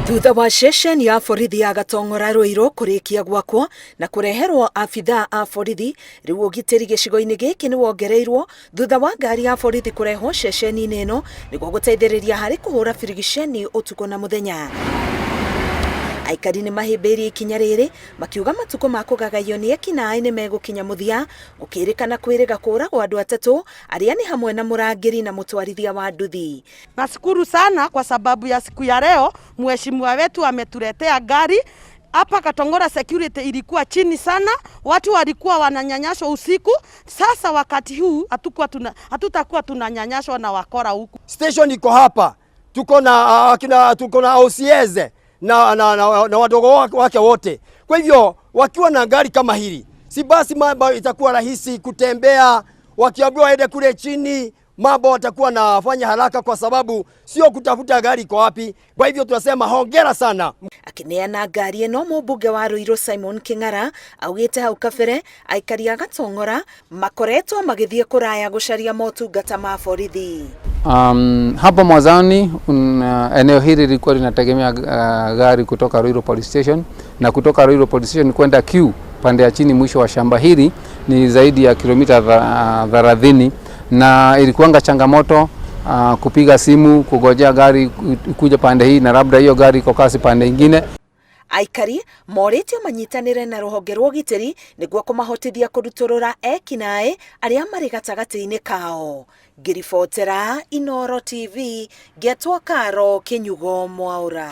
Thutha wa ceceni ya borithi ya Gatong'ora Ruiru kũrĩkia gwakwo na kũreherwo abithaa a borithi, rĩu ũgitĩri gĩcigo-inĩ gĩkĩ nĩ wongereirwo thutha wa ngari ya borithi kũrehwo ceceni-inĩ ĩno nĩguo gũteithĩrĩria harĩ kũhũra birigiceni ũtukũ na mũthenya. Aikari nĩ mahĩmbĩirie ikinya rĩrĩ makiuga matukũ ma kũgagaio nĩ ekinaĩ nĩ megũkinya mũthia gũkĩrĩkana kwĩrĩga kũragwo andũ atatũ arĩa nĩ hamwe na mũrangĩri na mũtwarithia wa nduthi. Nashukuru sana kwa sababu ya siku ya leo mheshimiwa wetu ametuletea gari hapa Katongora. Security ilikuwa chini sana, watu walikuwa wananyanyaswa usiku. Sasa wakati huu hatutakuwa tunanyanyaswa na wakora huku. Station iko hapa, tuko na akina, tuko na OCS na wadogo wake wote. Kwa hivyo wakiwa na gari kama hili, si basi mambo itakuwa rahisi kutembea, wakiambiwa waende kule chini mambo watakuwa nafanya haraka, kwa sababu sio kutafuta gari iko wapi. Kwa hivyo tunasema hongera sana. Akineana ngari ĩno, mũmbunge wa Ruiru Simon King'ara augĩte hau kabere aikari a Gatong'ora makoretwo magĩthiĩ kũraya gũcaria motungata ma borithi. Hapo mwanzoni eneo hili lilikuwa linategemea gari kutoka Ruiru Police Station, na kutoka Ruiru Police Station kwenda Q pande ya chini mwisho wa shamba hili ni zaidi ya kilomita 30, na ilikuwanga changamoto kupiga simu kugojea gari kuja pande hii na labda hiyo gari iko kasi pande ingine. Aikari morĩtio manyitanĩre na rũhonge rwa ũgitĩri nĩguo kũmahotithia kũrutũrũra ekinaĩ arĩa marĩ gatagatĩ-inĩ kao. Ngĩribotera Inooro TV, ngetwo Karo Kĩnyugo Mwaũra.